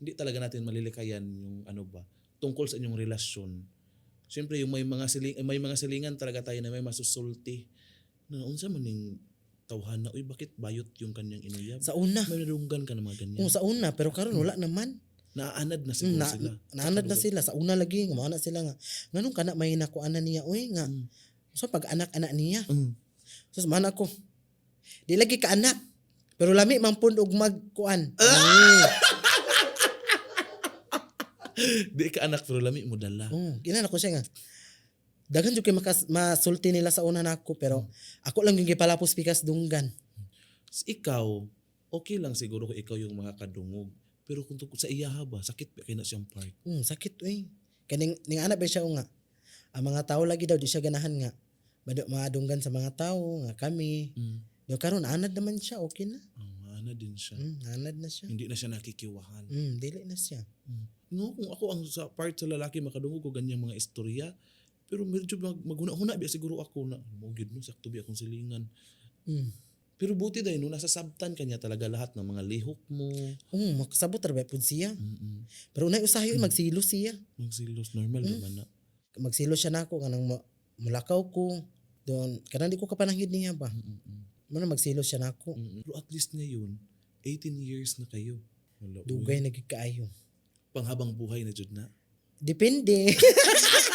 Hindi talaga natin malilikayan yung ano ba, tungkol sa inyong relasyon. Siyempre, yung may mga silingan talaga tayo na may masusulti. Na unsa man ning tawhana, uy, bakit bayot yung kanyang inuyab? Sa una. May nadunggan ka ng mga ganyan. Oh, sa una, pero karon wala naman. Naanad na siguro Na, sila. Naanad na sila sa una lagi nga maana sila nga nganong kana may nakuana niya oy nga. So pag anak-anak niya. So man ako. Di lagi ka anak. Pero lami man pud og magkuan. Di ka anak pero lami mo dala. Oh, ginana ko siya nga. Daghan jud kay makas masulti nila sa una nako, pero ako lang yung gipalapos pikas dunggan. Ikaw, okay lang siguro kung ikaw yung makakadungog. Pero kung tungkol sa iyaha ba, sakit ba kay na siyang part? Sakit uy. Kaning ning anak ba siya nga. Ang mga tao lagi daw di siya ganahan nga madunggan sa mga tao nga kami. Yo karon anad naman siya, okay na. Oh, ana din siya. Anad na siya. Hindi na siya nakikiwahan. Dili na siya. No, kung ako ang sa part sa lalaki, makadungog ko ganyang mga istorya, pero medyo maghuna-huna biya siguro ako na mo gyud no, sakto biya akong silingan. Pero buti dahil no, nasasabtan kanya talaga lahat ng mga lihok mo. Oh, makasabot ra ba pud siya. Pero unay usahay magsilos siya. Magsilos, normal naman na. Magsilos siya nako kanang mulakaw ko. Doon kanang di ko kapananghid niya ba. Mao na magsilos siya nako. Pero at least ngayon, 18 years na kayo. Wala, uy. Dugay na gid kaayo. Panghabang buhay na jud na. Depende.